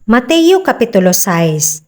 Mateo Kapitulo 6.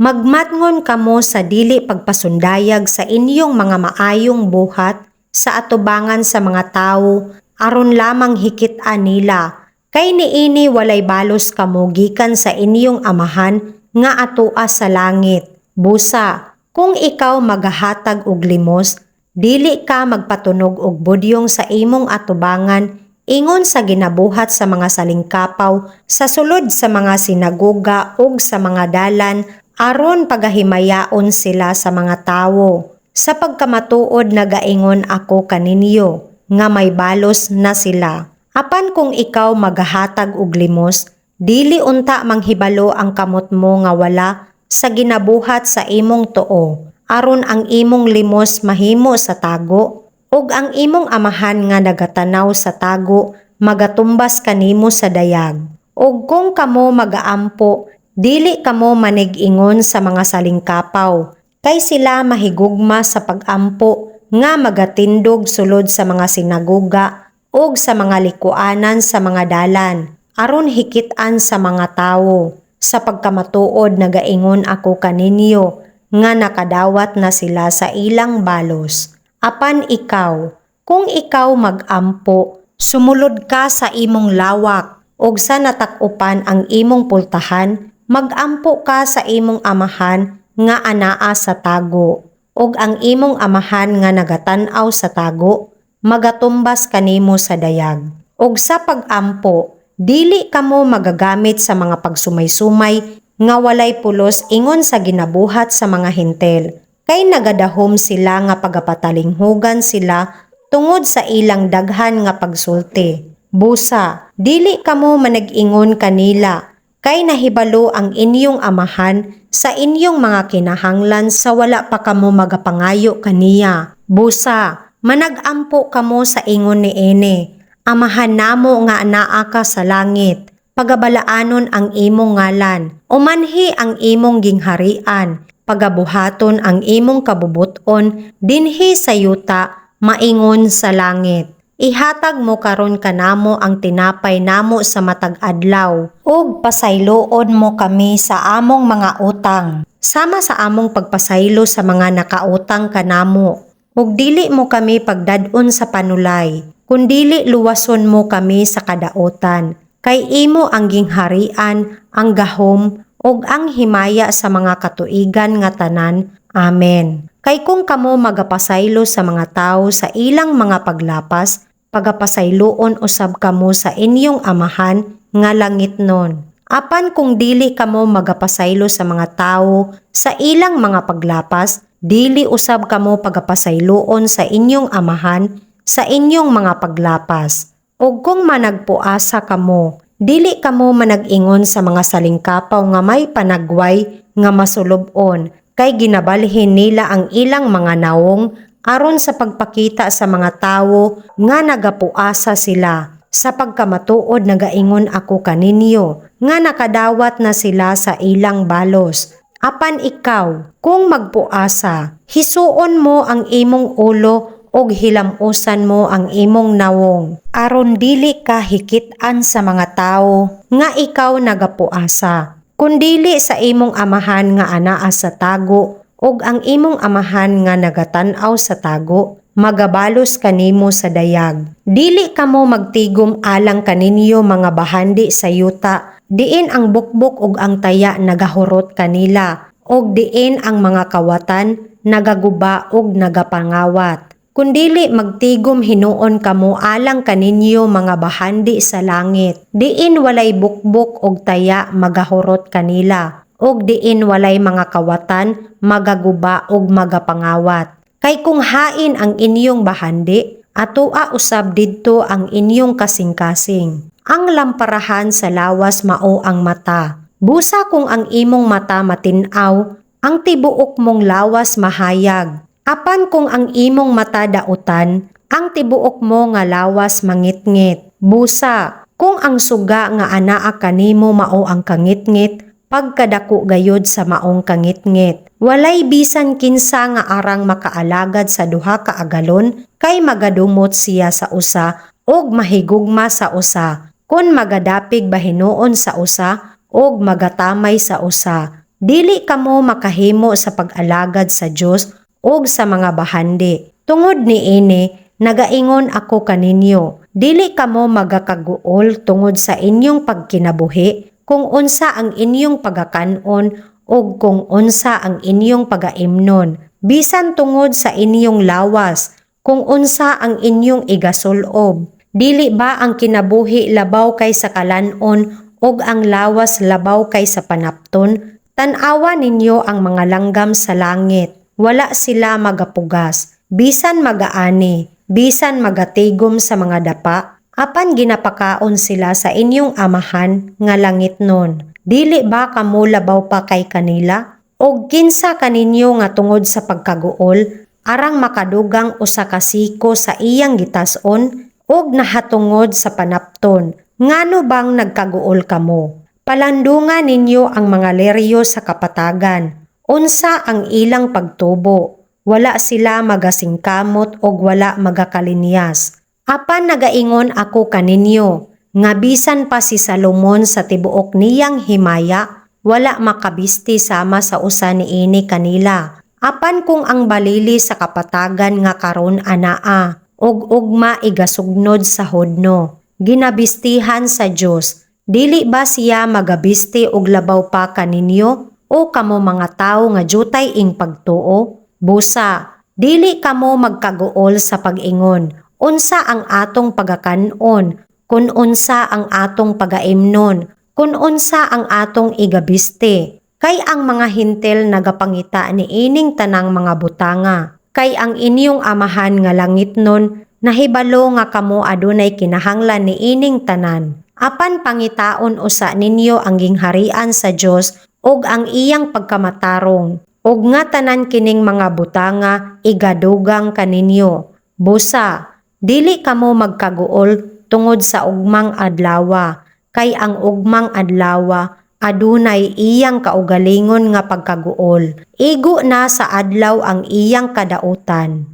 Magmatngon kamo sa dili pagpasundayag sa inyong mga maayong buhat sa atubangan sa mga tawo aron lamang hikit-an nila, kay niini walay balos kamo gikan sa inyong Amahan nga atoa sa langit. Busa, kung ikaw magahatag og limos, dili ka magpatunog og budyong sa imong atubangan ingon sa ginabuhat sa mga salingkapaw sa sulod sa mga sinagoga ug sa mga dalan aron pagahimayaon sila sa mga tawo. Sa pagkamatuod nagaingon ako kaninyo nga may balos na sila. Apan kung ikaw magahatag og limos, dili unta manghibalo ang kamot mo nga wala sa ginabuhat sa imong tuo, aron ang imong limos mahimo sa tago ug ang imong Amahan nga nagatanaw sa tago magatumbas kanimo sa dayag. Ug kung kamo magaampo, dili kamo manig-ingon sa mga salingkapaw, kay sila mahigugma sa pag-ampo nga magatindog sulod sa mga sinagoga ug sa mga likuanan sa mga dalan aron hikit-an sa mga tawo. Sa pagkamatuod nagaingon ako kaninyo nga nakadawat na sila sa ilang balos. Apan ikaw, kung ikaw mag-ampo, sumulod ka sa imong lawak ug sa natak-upan ang imong pultahan, mag-ampo ka sa imong Amahan nga anaa sa tago. Ug ang imong Amahan nga nagatan-aw sa tago, magatumbas kanimo sa dayag. Ug sa pag-ampo, dili kamo magagamit sa mga pagsumaysumay nga walay pulos ingon sa ginabuhat sa mga Hentil, kay nagadahom sila nga pagapatalinghugan sila tungod sa ilang daghan nga pagsulti. Busa, dili kamo manag-ingon kanila, kay nahibalo ang inyong Amahan sa inyong mga kinahanglan sa wala pa kamo magapangayo kaniya. Busa, manag-ampo kamo sa ingon niini: Amahan namo nga anaa ka sa langit, pagabalaanon ang imong ngalan, umanhi ang imong gingharian, pagabuhaton ang imong kabubuton dinhi sa yuta maingon sa langit. Ihatag mo karon kanamo ang tinapay namo sa matag adlaw, ug pasayloon mo kami sa among mga utang, sama sa among pagpasaylo sa mga nakautang kanamo. Ug dili mo kami pagdad-on sa panulay, kundili luwason mo kami sa kadaotan. Kay imo ang gingharian, ang gahom, ug ang himaya sa mga katuigan nga tanan. Amen. Kay kung kamo magapasaylo sa mga tawo sa ilang mga paglapas, pagapasayloon usab kamo sa inyong Amahan nga langitnon. Apan kung dili kamo magapasaylo sa mga tawo sa ilang mga paglapas, dili usab kamo pagapasayloon sa inyong Amahan sa inyong mga paglapas. Ug kung managpuasa kamo, dili kamo manag-ingon sa mga salingkapaw nga may panagway nga masulub-on, kay ginabalhin nila ang ilang mga nawong aron sa pagpakita sa mga tawo nga nagapuasa sila. Sa pagkamatuod nagaingon ako kaninyo nga nakadawat na sila sa ilang balos. Apan ikaw, kung magpuasa, hisuon mo ang imong ulo ug hilam-osan mo ang imong nawong, aron dili ka hikit-an sa mga tawo nga ikaw nagapuasa, kundili sa imong Amahan nga anaa sa tago, ug ang imong Amahan nga nagatan-aw sa tago magabalos kanimo sa dayag. Dili kamo magtigom alang kaninyo mga bahandi sa yuta, diin ang bukbok ug ang taya nagahurot kanila, ug diin ang mga kawatan nagaguba ug nagapangawat. Kundili magtigom hinuon kamo alang kaninyo mga bahandi sa langit, diin walay bukbok og taya magahurot kanila, ug diin walay mga kawatan magaguba ug magapangawat. Kay kung hain ang inyong bahandi, atoa usab didto ang inyong kasing-kasing. Ang lamparahan sa lawas mao ang mata. Busa kung ang imong mata matin-aw, ang tibuok mong lawas mahayag. Apan kung ang imong mata dautan, ang tibuok mo nga lawas mangitngit. Busa, kung ang suga nga anaa kanimo mao ang kangitngit, pagkadako gayud sa maong kangitngit. Walay bisan kinsa nga arang makaalagad sa duha ka agalon, kay magadumot siya sa usa ug mahigugma sa usa, kon magadapig bahinuon sa usa ug magatamay sa usa. Dili kamo makahimo sa pag-alagad sa Dios ug sa mga bahandi. Tungod niini, nagaingon ako kaninyo, dili kamo magakaguol tungod sa inyong pagkinabuhi, kung unsa ang inyong pagakanon ug kung unsa ang inyong pagaimnon, bisan tungod sa inyong lawas, kung unsa ang inyong igasulob. Dili ba ang kinabuhi labaw kay sa kalan-on ug ang lawas labaw kay sa panapton? Tan-awa ninyo ang mga langgam sa langit. Wala sila magapugas, bisan magaani, bisan magatigom sa mga dapa, apan ginapakaon sila sa inyong Amahan nga langitnon. Dili ba kamo labaw pa kay kanila? Og kinsa kaninyo nga tungod sa pagkaguol arang makadugang 1 ka siko sa iyang gitas-on? Og nahatungod sa panapton, ngano bang nagkaguol kamo? Palandunga ninyo ang mga leryo sa kapatagan. Unsa ang ilang pagtubo? Wala sila magasingkamot og wala magakalinyas. Apan nagaingon ako kaninyo, nga bisan pa si Salomon sa tibuok niyang himaya, wala makabisti sama sa usa niini kanila. Apan kung ang balili sa kapatagan nga karon anaa, ug ugma igasugnod sa hudno, ginabistihan sa Dios, dili ba siya magabisti og labaw pa kaninyo, o kamo mga tawo nga jutay ing pagtuo? Busa, dili kamo magkaguol sa pag-ingon, "Unsa ang atong pagakanon?" kun "Unsa ang atong pagaimnon?" kun "Unsa ang atong igabisti?" Kay ang mga Hentil nagapangita niining tanang mga butanga. Kay ang inyong Amahan nga langitnon nahibalo nga kamo adunay kinahanglan niining tanan. Apan pangitaon usa ninyo ang gingharian sa Dios ug ang iyang pagkamatarong, ug nga tanan kining mga butanga igadugang kaninyo. Busa, dili kamo magkaguol tungod sa ugmang adlawa, kay ang ugmang adlawa adunay iyang kaugalingon nga pagkaguol. Igo na sa adlaw ang iyang kadautan.